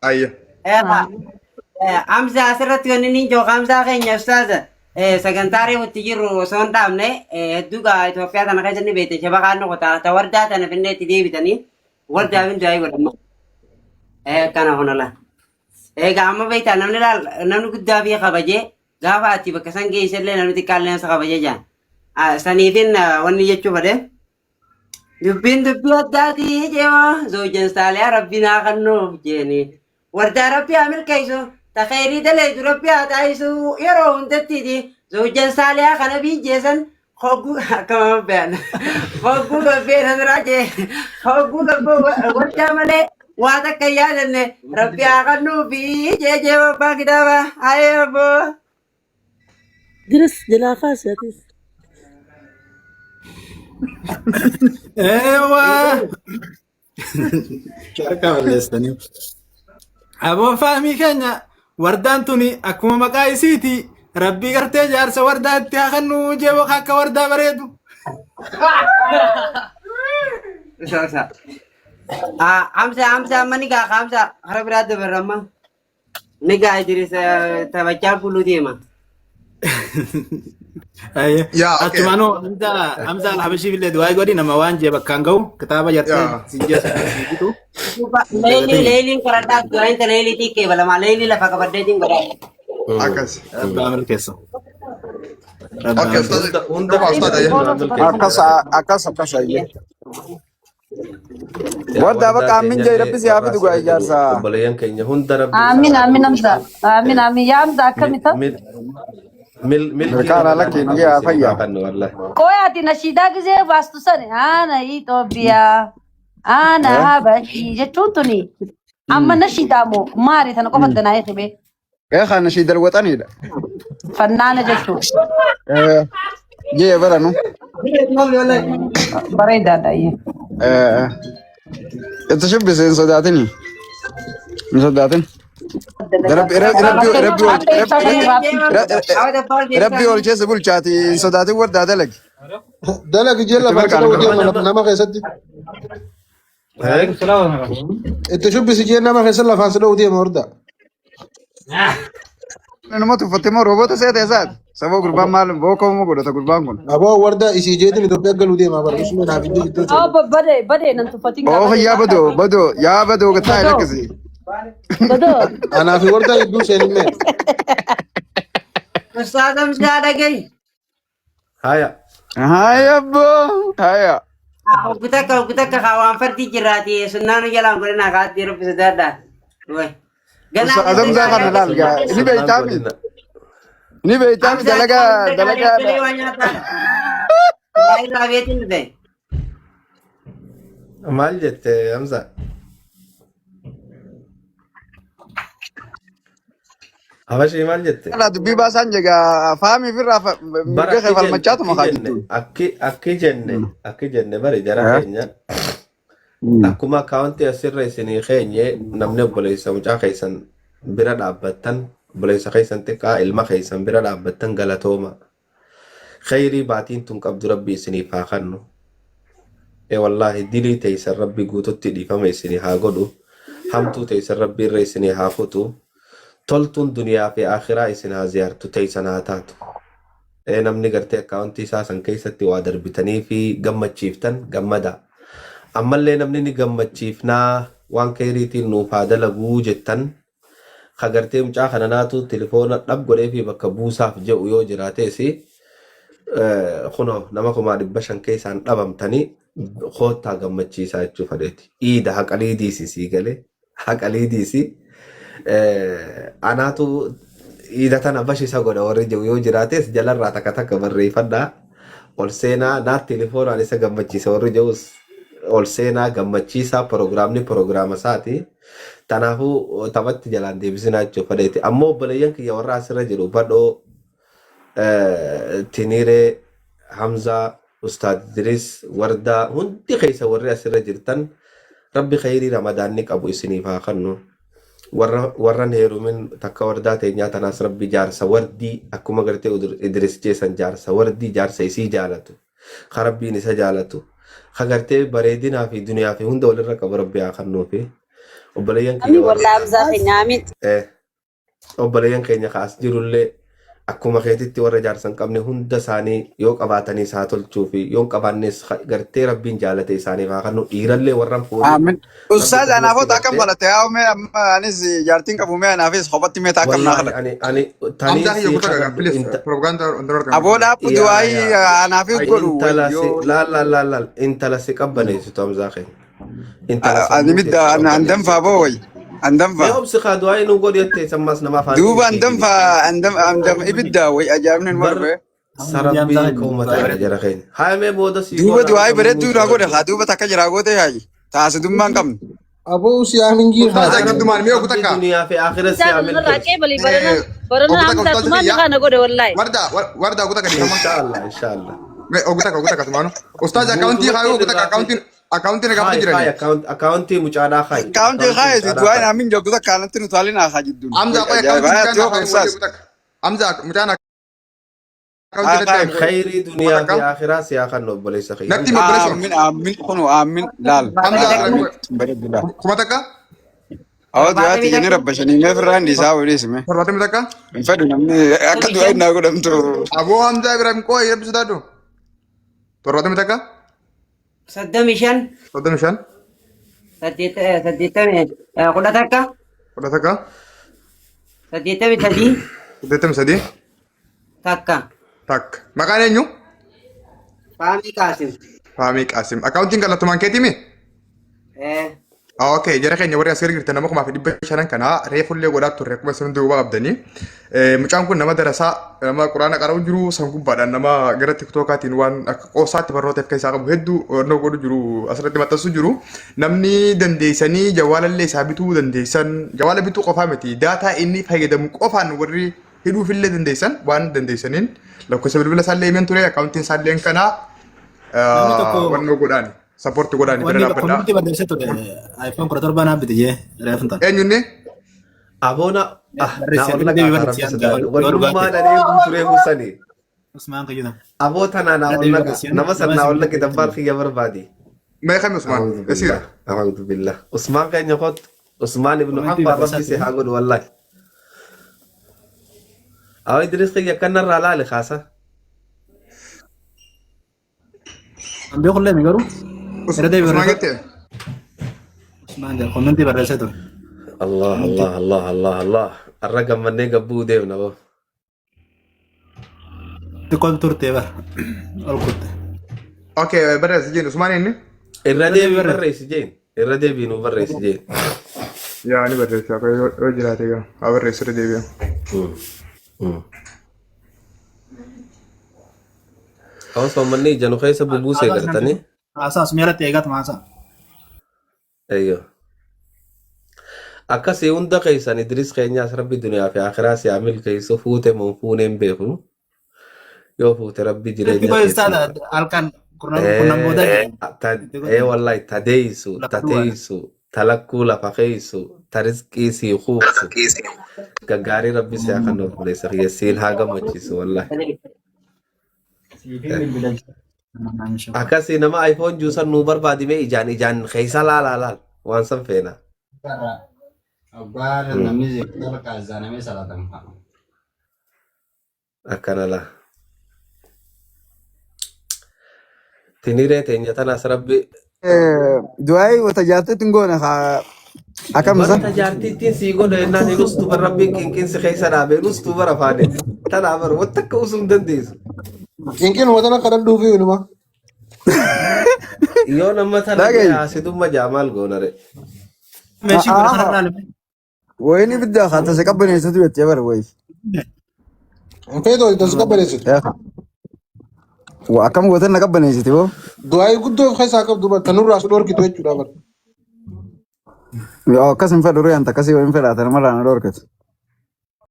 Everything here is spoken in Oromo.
Ayya. Eegaa Hamza asirratti wanni inni jiru Hamzaa keenya ustaaza sagantaa reefutti jirru osoo hin dhaabne hedduu gaa Itoophiyaa tana keessa ni beekte shabakaan nu qotaa ta wardaa tana finnee itti deebitanii wardaa fin du'aa godhamma. Kana kunala. Egaa amma beektaa namni laal namni guddaa fi kabajee gaafa ati bakka san geesse illee namni xiqqaan illee sa kabajee jaan. Saniifin wanni jechuu fedhe. Dubbiin dubbii addaati jeemoo zoojan saaliyaa rabbi naa kennuuf jeeni. Wardaa rabbi haa milkeessu ta kheyrii daleeydu rabbi haa taasisu yeroo hundattiiti zoojan saaliyaa kana biijjeessan hogguu akkama beekan hogguu gabbee nasraa jee hogguu gabbee wardaa malee waa takka hin yaadanne rabbi haa kennuufi jee jee abbaa kitaaba ayee abboo. Diris jalaa kaasi atis. Eewwa! Harka balleessanii. Aboo faamii keenya wardaan tuni akkuma maqaa isiiti rabbii gartee jaarsa wardaa itti haa kennu jeeboo akka wardaa bareedu. Isa isa. Hamza Hamza amma ni gaa Hamza karaa biraa dabarra amma. Ni gaa Idris taphachaa buluu deema. Ayyee. Yaa, okay. Achumaanuu Hamza Hamza Alhabashiif illee du'aa godhi nama waan jee bakkaan ga'u kitaaba jartee Yaa. si jee si bitu. Leelii leeliin qoradhaa du'aayinta leelii xiqqee balamaa leelii lafa qabaddeetiin godhaa. Akkas. Rabbaa milkeessa. Rabbaa Okay, milkeessa. ustaaz. Hunda hunda Dhufa ustaaz ayya. hunda milkeessa. Akkas akkas akkas ayyee. Yaa Wardaa wardaa bakka ammin jee keenyallee rabbi si haa warra fidu gaa asirra jiru ijaarsa. obboleeyyan keenya hunda rabbi isaan Aamin haa aamin godhu. Hamza. Aamin aamin. Yaa Hamza akkamita? Milkii Milkaana Ramadaan lakki rabbi nagee haa isiniif haa fayyaa. kennu wallahi. Qoy ati nashiidaa gisee baastu sani. Ana Itoophiyaa. Ana Eh? Habashii jechuun tuni. Amma nashiidaa moo maali tana qofa danaa eegbe. Eh kana shi dalwatanidha. Fannaana jechuun. Eh jee baranu. Bareedaadha. iyyee. Eh itti shubbise hin sodaatini. Hin sodaatin. Rabbi rabbi rabbi rabbi ol Akka ibsaa sanii raabsiif. rabbi ol keessa bulchaati hin sodaatin wardaa dalagi. Dalagi jee Itti lafaan si mirqaan dha'uu garuu. deema nama keessatti. Eh? Itti shubbisi jee nama keessa lafaan si dha'uu deema horda. Nama tuffatte moo roobota seeta isaati. Sababa gurbaan maal bookoo moo godhata gurbaan kun. Aboo warda isii jeetiin Itoophiyaa galuu deema bara usuma naaf hin jiru Oh, badee badee nan tuffatin gaa Oo badee yaa maal badoo taate? badoo yaa badoo taa'e Badoo lakkisi. badoo. Anaa fi warda gidduu seenillee. Ustaaz Hamzaa dhagahi. Haya. Haya abboo haya. Hoggu takka hoggu takka kaa waan fardi jirraati sunnaan jalaan godhina kaatti rabbi sodaadha. Way. Ganaa Ustaaz Hamzaa kana laal gaa ni Sunnaan beektaami. godhina. Ni beektaami Hamzaa dalagaa hunda dalagaa gaarii waan nyaataa. Waa irraa beetiin dhufe. Maal jette Hamza? Habashii maal jette? Irraa dubbii baasaan jegaa faamii firraa Bara mirga kee akki jenne falmachaatuma akki kaa jenne jidduu. akki akki jenne akki jenne bari jara keenya akkuma akkaawuntii asirra isinii keenye namni obboleessa mucaa keessan bira dhaabbattan obboleessa keessan xiqqaa ilma keessan bira dhaabbattan galatooma. Kheyrii baatiin tun qabdu rabbi isiniif haa kannu. Ee wallaahi dilii teeysan rabbi guututti dhiifama isinii haa godhu. Hamtuu teeysan rabbi irra isinii haa futu. Toltuun duniyaa fi aakhiraa isin haa ziyaartu teeysan haa taatu. Ee namni gartee akkaawuntii isaa san keessatti waa darbitanii fi gammachiiftan gammadaa. Ammallee namni ni gammachiifnaa waan kheyriitiin nuuf haa dalaguu jettan ka gartee mucaa kana naatu telefoona dhab godheefi bakka buusaaf je'u yoo jiraatees kunoo nama 500,000 keessaan dhabamtanii koottaa gammachiisaa jechuu fadheeti. Iida haqa liidiisi sii galee haqa liidiisi anaatu iida tana bashisa godha warri jiru yoo jiraates jalarraa takka takka barreeffadhaa ol seenaa naat telefoonaan isa gammachiisa warri jirus ol seenaa gammachiisaa piroogiraamni piroogiraama isaati. Tanaafuu taphatti jalaan deebisinaa jechuuf fedheeti. Ammoo obboleeyyan kiyya warra asirra jiru Badhoo, Tiniiree, Hamzaa, Ustaad Idris, Wardaa hundi keessa warri asirra jirtan Rabbi khayrii Ramadaanni qabu isiniif haa kennu. Warra warran heerumin takka wardaa teenyaa tanaas Rabbi jaarsa wardii akkuma gartee Idris jeesan jaarsa wardii jaarsa isii jaalatu. Ka Rabbiin isa jaalatu. Ka gartee bareedinaa fi duniyaa fi hunda walirra qabu Rabbi haa kennuufi. Obboleeyyan kiyya Amiin warra wallaa Hamzaa keenya amiin. Obboleeyyan keenya kaas jirullee akkuma keetitti warra jaarsa hin qabne hunda isaanii yoo qabaataniis haa tolchuu fi yoo hin qabaannes gartee Rabbiin jaalate isaaniif haa kennu, dhiirallee warra hin fuudhin Aamin. Rabbi Ustaaz anaafoo akkasumatti taakam gartee falate haa mee amma anis jaartiin qabu mee anaafis kophatti mee taakam naa wallaahi kadhate. ani taniin Hamzaa kiyya sii kutaa gagaa kadhadhu please inta propaganda on the Aboo dhaabbu yaa du'aayii yaa anaafis godhu intala si wayyoo. laal laal laal laal intala si qabbaneessitu Hamzaa keenya intala Ani sammuu midda teessi an qabbaneessitu. danfaa boo way. An Mee danfaa. obsi kaa du'aayii nu godhi jettee sammaas nama afaan Duuba hin an danfaa an dam ibidda way ajaa'ibni numa bar dhufe. sarabbiin koomataa jara keenya. Haa mee booda sii Duuba goona du'aayii akka bareedduu sammuu naa godhe si haa duuba takka jiraa goote haayi. Taasisummaa hin qabne. Aboo si aamin jiin Ustaaz haa. akkanummaan mee ogu Rabbi takka. duniyaa fi aakhira si Hamzaa haa nurraa milkeessu. qeebali barana barana Ogu takka Hamzaa ustaaz tumaan kiyya. kana godhe wallaahi. Warda warda ogu takka dhiifama. Inshaallah inshallah. Mee ogu takka ogu takka tumaanu. Ustaaz akkaawuntii kaayuu ogu Guutumatti takka irraa fi akkaawuntiin akkaawuntiin gaafatu Hayi hayi jirani. akkaawuntii mucaadhaa hayi Akkaawuntii akkaawuntii kaayeti mucaadhaa du'aayin hayi. amin joggu takka anatti nu taalin haa jidduun. Hamza Way qoy ajaa'iba. akkaawuntii Haa mucaan yoo naa kaayuu ustaaz. ogu takka. Hamza mucaan Haa akkaawuntii natti kaayi. haa Khayrii kuma duniyaa fi takka. akhiraa si haa kennu obboleessa kiyya. Natti hima obboleessa. Aamin aamin kunu aamin laal. Hamza Aamin bareedu laal. kuma takka. Awwa du'aati jennee rabba shanii mee firraa hin dhiisaa waliis mee. 71. Hin fedhu namni akka du'aa naa godhamtu. Aboo Hamzaa Ibrahim qoy rabbi sodaadhu. 71. 35. 35. 80 11. 11. 83. 83. Takka. Takka. Maqaan eenyu? Faamii Qaasim. Faamii Qaasim. Akkaawuntiin kallattumaan keetii mi? Eh. Okay, jara keenya warri as jirtan nama 5,500 kana reefullee godhaa turre akkuma isin duuba qabdanii. Mucaan kun nama darasaa nama quraana qara'u jiru san gubbaadhaan nama gara tiktokaatiin waan akka qoosaatti barnoota of keessaa qabu hedduu hubannoo godhu jiru asirratti maxxansu jiru. Namni dandeessanii jawaalallee isaa bituu dandeessan jawaala bituu qofaa miti daataa inni fayyadamu qofaan warri hidhuufillee dandeessan waan dandeessaniin lakkoofsa bilbila isaallee himeen ture akkaawuntiin isaallee kanaa Namni tokko wannoo godhaani sappoorti godhaani bira wanni dhaabbadhaa. kominti barreessee ture iPhone 17 naaf bite jee reefun tan. Eenyunni? Aboona ah naa Barreessee olla deebii qaataa barreessee rabbi yoo sodaadhu. dhugaa Wannummaa ta'e. dhanee guuturee musanii. Usmaan kayyuudha. Aboo tanaa naa Irra olla deebii qa barreessee nama san nama naa isin olla bira kitabbaan kiyya barbaadi. Mee kami Usmaan? A'uudhu Esiira. billah. A'uudhu billah. Usmaan keenya kottu. Usmaan ibnu Komintii Affaan barreessaa rabbi si ture. haa godhu wallahi. Awwa Idris kiyya akkanarraa laali kaasa. An beekullee mi garuu irra deebii Usmaan barreessaa jettee? Usmaan jedha komintii barreessee ture. Allah Komintii Allah Allah Allah Allah. Arra gammannee gabbuu deemna boo. xiqqoo turte bara ol kutte. Okay, barreessi jeen Usmaan inni? Irra Irra deebii deebii barreesse. barreessi jeen. Irra deebii nu barreessi jeen. Yaa ni barreessa yoo jiraate gaa haa barreessu irra deebi'a. Hawaasa uummanni ija nu keessa bubuusee Haasaa gartanii. haasaa asuma irratti eegatuma haasaa. Ayyo. Akkasii hunda keessan Idris keenyaas rabbi duniyaa fi akhiraa si haa milkeessu fuute moo fuunee hin beeku. Yoo fuute rabbi Itti jireenya qoy keessa. ustaadha halkan kurnan booda itti qoy Wallahi tadeessu lafa duwwaadha. tateessu talakkuu lafa keeysu ta rizqii sii kuuftu gaggaarii rabbi si haa kennu obboleessa kiyya siin haa gammachiisu wallahi. Akkasii nama iPhone juusan nuu barbaadime ijaan ijaan keessa laalaa laal waan san feena. Akkana laa. Tiniree teenya tanaas rabbi Du'aayii wata jaarteetti hin goone haa akkam isa. bara tajaartittiin sii godha jennaan hin ustu bar rabbiin qinqinsi keessa dhaabe hin ustu bara afaane. Tanaa bar wanta akka usuu hin dandeessu. Qinqin watana kadhadhuu fi inuma. Yoo nama tana Dhaga'i. jee hasidumma jaamaal goonare. Meeshii godhe kana ilaalame. Wayini ibidda haa tasa qabbaneessatu jettee bara wayi. Hin feetu tas qabbaneessitu. Akkam gootan na qabbaneessiti boo. Du'aayii guddoo of keessaa qabdu bar tanurraa su dhorkitu jechuudha bar. Akkas hin fedhu riyaan akkasii hin fedhaatan namarraa na dhorkatu.